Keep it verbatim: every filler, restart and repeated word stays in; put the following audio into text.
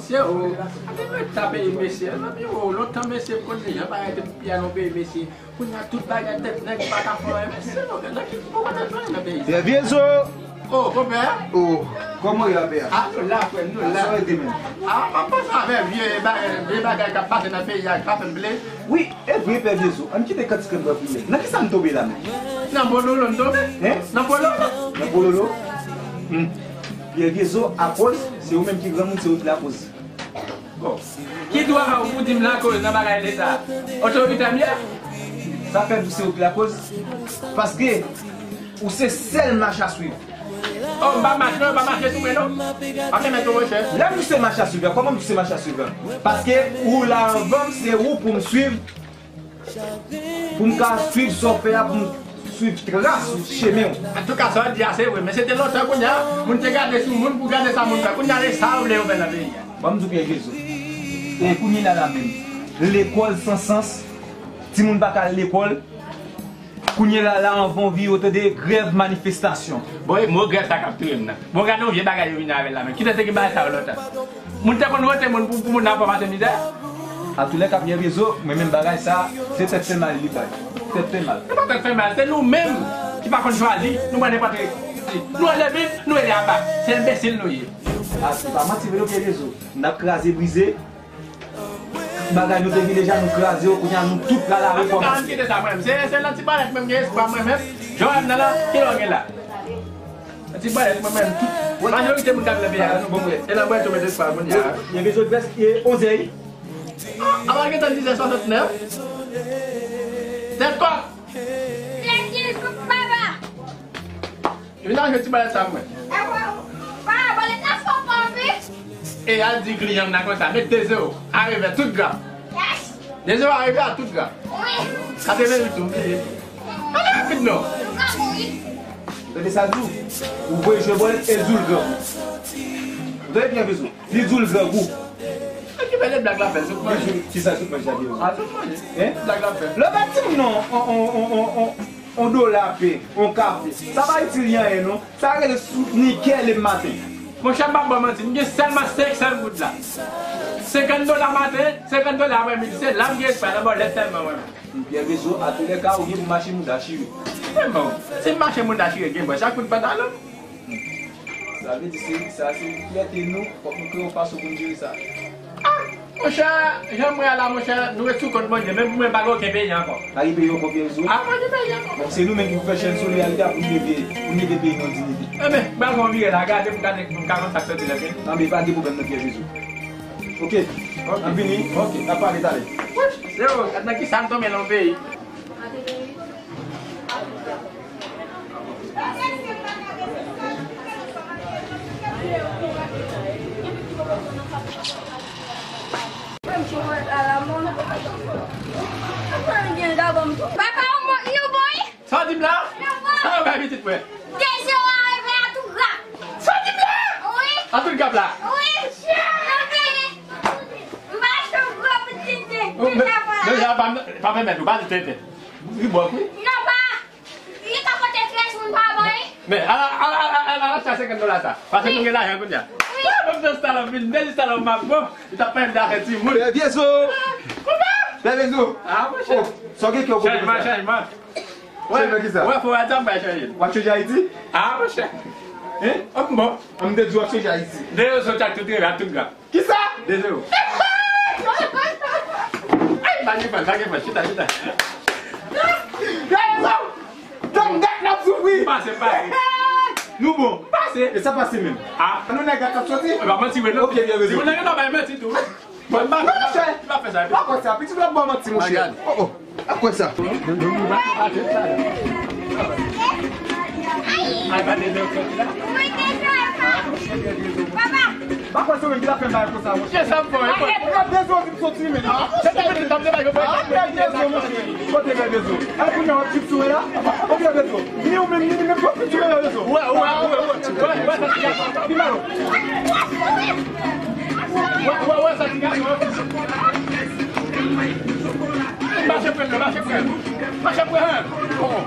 Se ou. Api mwen ta peyi mesye. Epi ou, lontan mesye konn deja bagay te pye nan peyi mesye. Kounye a tout bagay tèt nèg pa ka fè anyen. Mesye, nou gen nan ki pou konn fè anyen nan peyi. Pè Vyezo! Oh, konpè? Oh, kòman w ye, pè? Ah, nou la, frè, nou la. Sa w ete menm? Ah, m ap pase avè vye bagay, vye bagay k ap pase nan peyi a, k pa fè m plezi. Wi, e vre, Pè Vyezo. Ann kite kantik lan pran primè. Nan kisa m tonbe la menm? Nan bololo m tonbe. Hein? Nan bololo. Nan bololo? Hmm. Pè Vyezo, akoz se ou menm ki granmoun, se ou ki lakoz. Bon. Ki dwa pa w pou di m lakoz nan bagay leta? Otorite m ye? Sa fè m di w se ou ki lakoz? Paske ou se sèl mach a swiv. Oh, m pa mach non, yo pa mache sou mwen non. Pa fè mèt ou monchè. Lè m di w se mach a swiv la, kòman m di w se mach a swiv la? Paske ou la anvan m, se ou pou m swiv. Pou m ka swiv sa w fè a, pou m swiv tras ou, chemen w. Antouka, sa w di a se vre, men se te lontan kounye a, moun te gade sou moun pou gade sa moun fè. Kounye a, se sa yo vle yo fè nan peyi a. Ban m di w byen, Vyezo. E kounye a la menm, lekòl san sans, timoun pa ka al lekòl. Kounye a la, anvan w vire, w tande grèv, manifestasyon. Bon, e mo grèv sa k ap touye m nan. Bon, gade yon vye bagay yo vini avè l la menm. Kite se ki bagay sa yo lontan. Moun te konn wote moun pou, pou moun nan pa pase mizè. Atoulèka, Pè Vyezo, mwen menm bagay sa, se tèt fè mal li bay. Tèt fè mal. Se pa tèt fè mal, se nou menm ki pa konn chwazi, nou pran nenpòt ki. Nou anlè vin, nou rele aba. Se enbesil nou ye. A, se pa manti vre non, Pè Vyezo. N ap kraze brize. Bagay nou te gen deja, nou kraze yo, kounye a nou tout la lari kòmanse. An kite sa mwen menm. Se, se nan ti balèt mwen m gen espwa mwen menm. Jan w wè m nan la, kilè w gen la? Ti bwèt mwen menm tout. Majorite moun k ap nan peyi a, se nan bwèt yo met espwa kounye a. Gen bezwen prèske onzè. Ah, apa gentan dizè swasantnèf. Tèt kòk. Vin achte ti bwèt sa mwen. E al di kliyan m nan konsa, met de zewo a revè tout gra. De zewo a revè a tout gra. Katreven uit tou, m bliye. Pale rapid non. Tande sa di w. Ou voye jwe bòlèt e di w l grangou. Ou tande byen bezwen. Li di w l grangou. Okipe de blag l ap fè, sot manje. Kisa sot manje sa di w? A, sot manje. Hein? Blag l ap fè. Lè w pa di m non, on, on, on, on, on, on dola pe, on kafe. Sa pa itil li anyen non. Sa rele sou nikè le maten. Monchè, m p ap ba w manti, m gen sèlman senk san goud la. Senkant dola maten, senkant dola aprèmidi, se la m gen espwa nan bòlèt sèlman mwen menm. Pyè Vezo, atoulèka, ou gen pou mache mouda chire. Bon, si m mache mouda chire, gen bò, sa kout pantalon. Sa vle di se, sa se fyète nou, fòk nou kreye yon fason pou n jere sa. Ah, monchè, jan m wè a la, monchè, nou ret sou kont Bondye, menm pou mwen pa gen okenn peyi ankò. Pa gen peyi ankò, Pyè Vezo? Ah, pa gen peyi ankò. Bon, se nou menm ki pou fè chèn solidarite a pou n leve, pou n leve peyi nan diyite. Enben, m pral fè yon vire la, gade pou gade, pou m ka konn sa k soti nan peyi. Nan, men pa gen pwoblèm nan, Pyè Vezo. Ok, ok, n ap vini. Ok, n ap pale talè. Wouch, se yo, gad nan kisa n tonbe nan yon peyi. Papa, ou bon, ou bon? Sa w di m la? Sa yo bay pitit mwen? De zewo a revè a tou grap. Sa w di m la? Wi. A tout grap la? Wi. Nan peyi. M pa achte yon gwo pitit de, de zafè. Men, men, pa, pa pèmèt ou, pa di tenten. Li bò, wi. Non, pa. Li ka pote trèz moun pa bò, wi. Men, ala, ala, ala, ala, ala, sa senkant dola sa. Paske nou gen lajan kounye a. Wi. Ah, bon, sa salòp vin, de salòp m ap bon. Li t ap pale m de afè timoun. Pyè Vezo. Kòman? Pyè Vezo. Ah, monchè. Oh, sa w gen kè w konprann sa? Chanjman, chanjman. Wè, wè, fò w ap bay chanje. W ap chanje Ayiti? Ah, monchè. Hein? An bon. An m te di w ap chanje Ayiti. De yo sot ak tout revè, ak tout grap. Kisa? De zewo. Ay, pa gen fòs, pa gen fòs. Chita, chita. Gade sa! Tann dat n ap soufri! Pase, pase. Nou bon. Pase. E sa pase menm. Ah. Nou nèg la k ap soti? E pa manti vre, non. Ok, Pyè Vezo. Si moun nan gen dwa bay manti tou. Bon, m pa fè sa. M pa fè sa. Pa kwè sa. Pitit la ba w manti, monchè. Oh, oh. Pa kwè sa. Pa kwè se ou menm ki ta fè m bagay konsa, monchè. Kisa m fè? Gade Pyè Vezo, di m soti, men. Se te mete tanm de bagay. Ah, Pyè Vezo, monchè. Kote Pyè Vezo? Ay, kounye a w ap chip sou mwen la? Kote Pyè Vezo? Ni ou menm, ni li menm, kote Pyè Vezo? Wè, wè, wè, wè. Wè, wè, sa ki gason. Wè, wè, wè, sa ki gason. Mache frè m, mache frè m. Mache frè m. Oh.